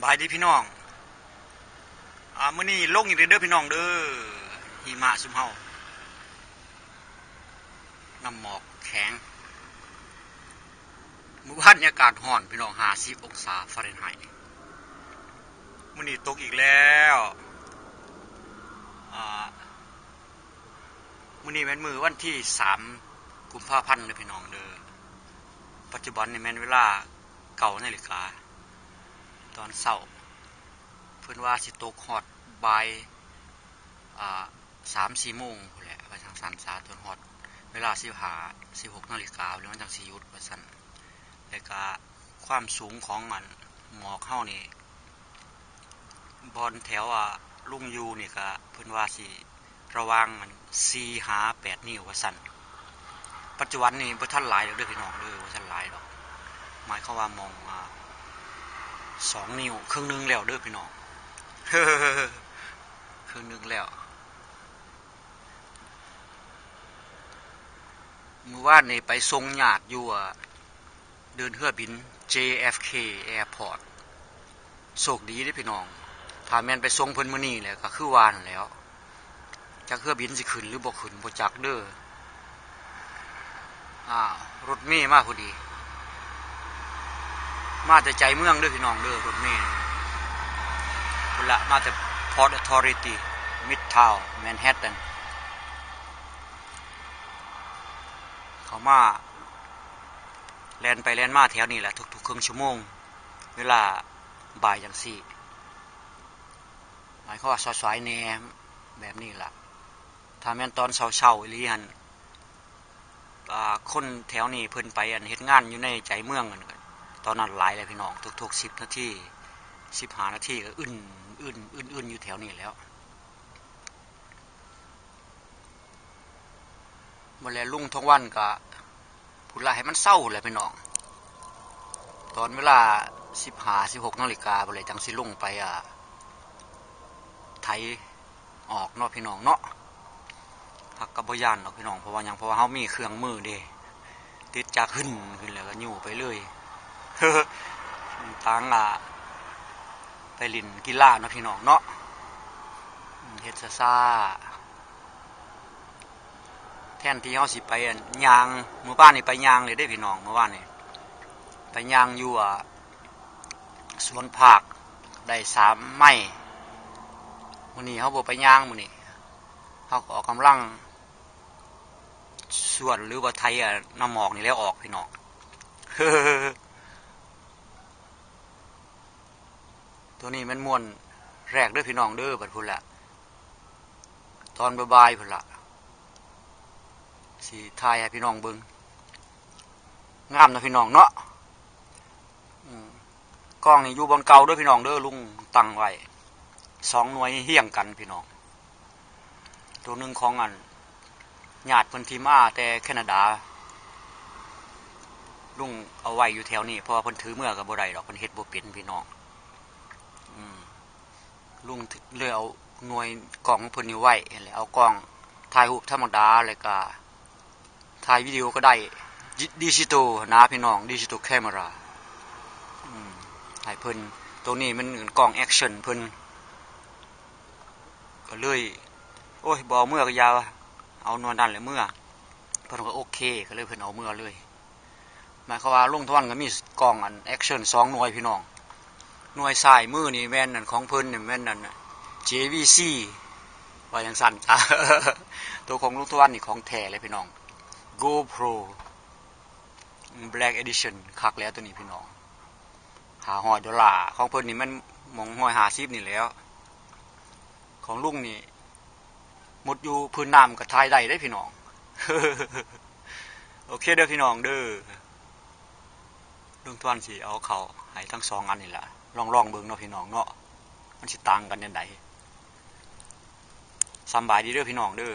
ບາຍດີພີ່ນ້ອງ ອາ ມື້ນີ້ລົງອີກແລ້ວເດີພີ່ນ້ອງເດີ ຫິມະຊຸມເຮົາ ນ້ຳໝອກແຂງ ມື້ວານນີ້ອາກາດຮ້ອນພີ່ນ້ອງ ຫ້າສິບອົງສາຟາເຣນໄຮ ມື້ນີ້ຕົກອີກແລ້ວ ອາ ມື້ນີ້ແມ່ນມື້ວັນທີສາມ ກຸມພາພັນເດີພີ່ນ້ອງເດີ ປັດຈຸບັນນີ້ແມ່ນເວລາເກົ້ານາລິກາຕອນເຊົ້າ ເພິ່ນວ່າຊິຕົກຮອດບ່າຍ ອາ ສາມສີ່ໂມງພຸ້ນແຫຼະ ວ່າຈັ່ງຊັ້ນສາ ຈົນຮອດເວລາສິບຫ້າ ສິບຫົກນາລິກາແລ້ວມັນຈັ່ງຊິຢຸດວ່າຊັ້ນ ແລ້ວກະຄວາມສູງຂອງອັນໝອກເຮົານີ້ ບ່ອນແຖວ ອາ ລຸງຢູ່ນີ້ກະເພິ່ນວ່າຊິ ລະຫວ່າງອັນສີ່ຫາແປດນິ້ວວ່າຊັ້ນ ປັດຈຸບັນນີ້ບໍ່ທັນຫຼາຍດອກເດີພີ່ນ້ອງເດີ ບໍ່ທັນຫຼາຍດອກ ໝາຍຄວາມວ່າໝ່ອງ ອາ ສອງນິ້ວ ເຄິ່ງໜຶ່ງແລ້ວເດີພີ່ນ້ອງ ເຄິ່ງໜຶ່ງແລ້ວ ມື້ວານນີ້ໄປສົ່ງຍາດຢູ່ ອາ ເດີ່ນເຮືອບິນ ເຈເອັຟເຄ Airport ໂຊກດີເດ້ພີ່ນ້ອງ ຖ້າແມ່ນໄປສົ່ງເພິ່ນມື້ນີ້ແຫຼະ ກໍຄືວ່ານັ້ນແຫຼ້ວ ຈັກເຮືອບິນຊິຂຶ້ນຫຼືບໍ່ຂຶ້ນບໍ່ຈັກເດີ ອາ ລົດເມມາພໍດີ ມາແຕ່ໃຈເມືອງເດີພີ່ນ້ອງເດີ ລົດເມ ພຸ້ນລະ ມາແຕ່ Port Authority Midtown Manhattan ເຂົ້າມາ ແລ່ນໄປແລ່ນມາແຖວນີ້ແຫຼະ ທຸກໆເຄິ່ງຊົ່ວໂມງ ເວລາບ່າຍຈັ່ງຊີ້ ໝາຍຄວາມວ່າສວາຍໆແດ່ ແບບນີ້ລະ ຖ້າແມ່ນຕອນເຊົ້າໆອີ່ຫຼີຫັ້ນ ອາ ຄົນແຖວນີ້ເພິ່ນໄປອັນເຮັດງານຢູ່ໃນໃຈເມືອງຫັ້ນ ຕອນນັ້ນຫຼາຍແລ້ວພີ່ນ້ອງ ທຸກໆສິບນາທີ ສິບຫ້ານາທີກໍອຶ້ນໆ ອຶ້ນໆຢູ່ແຖວນີ້ແລ້ວ. ບໍ່ແລະ ລຸງທອງວັນກະ ພຸ້ນລະ ໃຫ້ມັນເຊົ້າພຸ້ນລະພີ່ນ້ອງ ຕອນເວລາສິບຫ້າ ສິບຫົກນາລິກາພຸ້ນລະ ຈັ່ງຊິລົງໄປ ອາ ໄຖອອກເນາະພີ່ນ້ອງເນາະ ຮັກກໍບໍ່ຢ້ານດອກພີ່ນ້ອງ ເພາະວ່າຫຍັງ ເພາະວ່າເຮົາມີເຄື່ອງມືເດ້ ຕິດຈັກຫຶ່ນຂຶ້ນແລ້ວກໍຍູ້ໄປເລີຍ ຕ່າງ ອາ ໄປຫຼິ້ນກິລາເນາະພີ່ນ້ອງເນາະ ເຮັດຊ້າໆ ແທນທີ່ເຮົາຊິໄປ ອັນ ຍ່າງ ມື້ວານນີ້ໄປຍ່າງເລີຍເດ້ພີ່ນ້ອງ ມື້ວານນີ້ໄປຍ່າງຢູ່ ອາ ສວນພາກໄດ້ສາມໄມ ມື້ນີ້ເຮົາບໍ່ໄປຍ່າງ ມື້ນີ້ເຮົາກໍອອກກຳລັງ ສວນ ຫຼືວ່າໄຖ ອາ ນ້ຳໝອກນີ້ແຫຼະອອກພີ່ນ້ອງ. ໂຕນີ້ແມ່ນມ່ວນແຮກເດີພີ່ນ້ອງເດີ ບັດພຸ້ນລະ ຕອນບ່າຍໆພຸ້ນລະ ຊິຖ່າຍໃຫ້ພີ່ນ້ອງເບິ່ງ ງາມເນາະພີ່ນ້ອງເນາະ. ອືມ ກ້ອງນີ້ຢູ່ບ່ອນເກົ່າເດີພີ່ນ້ອງເດີ ລຸງຕັ້ງໄວ້ສອງໜ່ວຍຮຽງກັນພີ່ນ້ອງ. ໂຕໜຶ່ງຂອງອັນຍາດເພິ່ນທີ່ມາແຕ່ແຄນາດາ ລຸງເອົາໄວ້ຢູ່ແຖວນີ້ ເພາະວ່າເພິ່ນຖືເມືອກໍບໍ່ໄດ້ດອກ ເພິ່ນເຮັດບໍ່ເປັນພີ່ນ້ອງ. ອືມ ລຸງເລີຍເອົາໜ່ວຍກ້ອງຂອງເພິ່ນນີ້ໄວ້ຫັ້ນແຫຼະ ເອົາກ້ອງຖ່າຍຮູບທຳມະດາ ແລ້ວກະຖ່າຍວິດີໂອກໍໄດ້ ດິ ດິຈິຕອນນະພີ່ນ້ອງ ດິຈິຕອນແຄມເມຣາ ອືມ ໃຫ້ເພິ່ນ. ໂຕນີ້ມັນກ້ອງແອັກຊັນເພິ່ນ ກໍເລີຍ ໂອ້ຍ ບໍ່ເອົາເມືອກໍຢ່າ ເອົາໜ່ວຍນັ້ນແຫຼະເມືອ. ເພິ່ນກໍໂອເຄ ກໍເລີຍເພິ່ນເອົາເມືອເລີຍ. ໝາຍຄວາມວ່າລຸງທອນກໍມີກ້ອງອັນແອັກຊັນສອງໜ່ວຍພີ່ນ້ອງ ໜ່ວຍຊ້າຍມືນີ້ແມ່ນອັນຂອງເພິ່ນນີ້ແມ່ນອັນເຈວີຊີ ວ່າຈັ່ງຊັ້ນ. ໂຕຂອງລຸງທອນນີ້ຂອງແທ້ເລີຍພີ່ນ້ອງ ໂກໂປຣ ແບລັກເອດິຊັນ ຄັກແລ້ວໂຕນີ້ພີ່ນ້ອງ ຫ້າຮ້ອຍໂດລາ. ຂອງເພິ່ນນີ້ແມ່ນໝ່ອງຮ້ອຍຫ້າສິບນີ້ແຫຼ້ວ ຂອງລຸງນີ້ ໝົດຢູ່ພື້ນນ້ຳກໍຖ່າຍໄດ້ເດ້ພີ່ນ້ອງ. ໂອເຄເດີພີ່ນ້ອງເດີ ລຸງທວນຊິເອົາເຂົ້າໃຫ້ທັງສອງອັນນີ້ລະ ລອງໆເບິ່ງເນາະພີ່ນ້ອງເນາະ ມັນຊິຕ່າງກັນແນວໃດ. ສຳບາຍດີເດີພີ່ນ້ອງເດີ.